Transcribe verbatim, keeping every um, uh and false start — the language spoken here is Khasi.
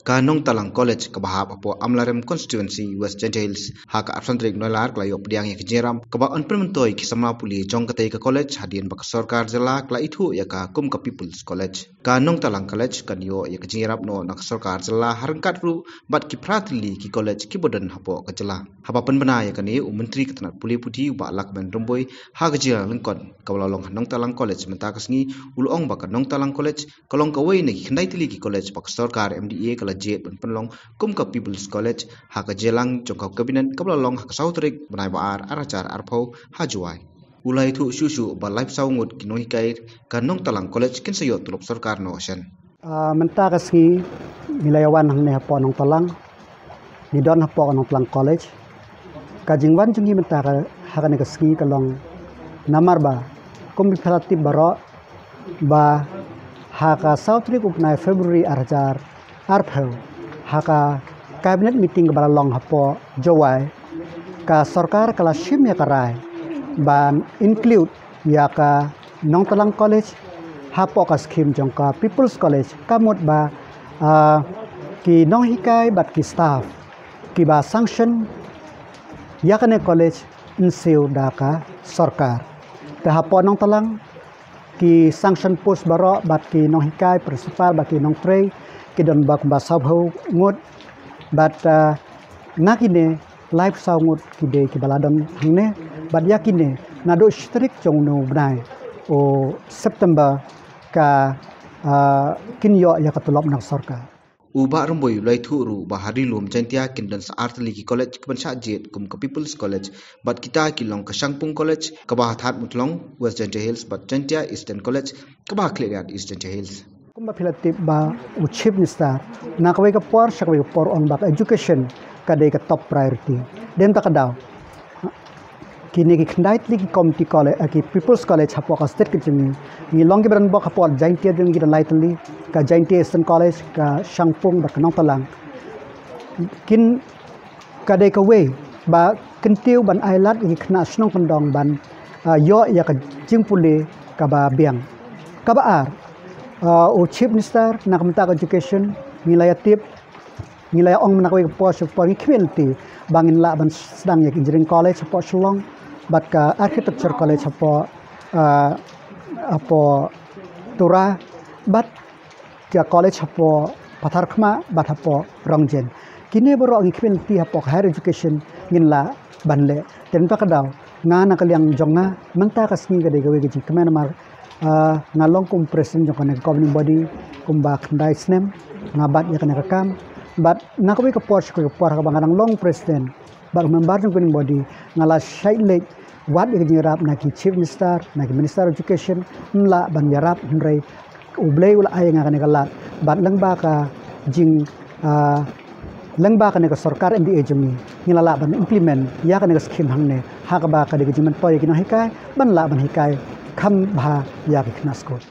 Ka Nongtalang College kaba hap hapoh Amlarem Constituency, West Jaintia Hills, ha ka arphew san tarik Nailar ka la ïoh pdiang ïa ka jingïarap kaba yn pynmyntoi ki samla pule jong katei ka college hadien ba ka sorkar jylla ka la ithuh ïa ka kum ka People's College. Ka Nongtalang College kan ïoh ïa ka jingïarap noh na ka sorkar jylla ha ryngkat ruh bad ki phra tylli ki college kiba don hapoh ka jylla. Haba pynbna ïa kane, u Myntri ka tnat pule puthi, u Bah Lahkmen Rymbui, ha ka jingïalang lyngkot kaba la long ha Nongtalang College mynta ka sngi, u la ong ba ka Nongtalang College ka long kawei na ki khyndai tylli ki college ba ka sorkar M D A ka la jied ban pynlong kum ka People's College ha ka jingïalang jong ka Cabinet kaba la long ha ka saw tarik bnai ba ar, ar hajar arphew, ha Jowai. U la ïathuh shuh shuh ba laiphew saw ngut ki nonghikai ka Nongtalang College kin sa ïoh tulop sorkar noh shen. Ah, mynta ka sngi ngi la ïa wan hangne hapoh Nongtalang, ngi don hapoh Nongtalang College. Ka jingwan jong ngi mynta ka, ha kane ka sngi ka long namar ba, kum phi la tip baroh, ba ha ka saw tarik u bnai February ar hajar arphew, ha ka Cabinet meeting kaba la long hapoh Jowai, ka sorkar ka la shim ïa ka rai ban include ïa ka Nongtalang College hapoh ka scheme jong ka People's College, ka mut ba, ah, ki nonghikai bad ki staff kiba sanction ïa kane college yn siew da ka sorkar. Te hapoh Nongtalang, ki sanction post baroh bad ki nonghikai, principal bad ki nongtrei, ki don ba kumba sawphew ngut, bad, ah, na kine laiphew saw ngut ki dei kiba la don hangne, bad ïa kine naduh shi tarik jong une u bnai u September ka, ah, kin ïoh ïa ka tulop na ka sorkar. U Bah Rymbui u la ïathuh ruh ba ha Ri-lum Jaiñtia kin don sa ar tylli ki college kiban shah jied kum ka People's College, bad kita ki long ka Shangpung College kaba ha Thadmuthlong, West Jaintia Hills, bad Jaiñtia Eastern College kaba ha Khliehriat, East Jaintia Hills. Kumba phi la tip ba u Chief Minister na kawei ka por sha kawei ka por u ong ba ka education ka dei ka top priority. Dei na kata ka daw, kine ki khyndai tylli ki community college, eh, ki People's College hapoh ka state ka jong ngi, ngi long kiba donbok hapoh Jaiñtia jong ngi, ki don lai tylli, ka Jaiñtia Eastern College, ka Shangpung bad ka Nongtalang. Kin, ka dei kawei ba kyntiew ban ailad ïa ki khynnah shnong kyndong ban, ah, ïoh ïa ka jingpule kaba biang. Kaba ar, ah, u Chief Minister na ka bynta ka education, ngi la ïa tip, ngi la ïa ong na kawei ka por sha ka por, ngi khmih lynti ba ngin lah ban sdang ïa ka Engineering College hapoh Shillong bad ka Architecture College hapoh, ah, hapoh Tura, bad ka college hapoh Patharkhmah bad hapoh Rongjen. Kine baroh ngi khmih lynti hapoh ka higher education ngin lah ban leh. Te na kata ka daw, nga na ka liang jong nga, mynta ka sngi ka dei kawei ka jingkmen namar, ah, nga long kum president jong kane ka governing body kumba khyndai snem, nga bat ïa kane ka kam. Bad na kawei ka por sha kawei ka por, haba nga dang long president bad u member jong ka governing body, nga la shait leit wad ïa ka jingïarap na ki Chief Minister, na ki Minister of Education, ym lah ban ïarap, hynrei U Blei u la ai ïa nga kane ka lad bad lyngba ka jing, ah, lyngba kane ka sorkar M D A jong ngi, ngi la lah ban implement ïa kane ka scheme hangne, ha kaba ka dei ka jingmyntoi ïa ki nonghikai ban lah ban hikai kham bha ïa ki khynnah skul.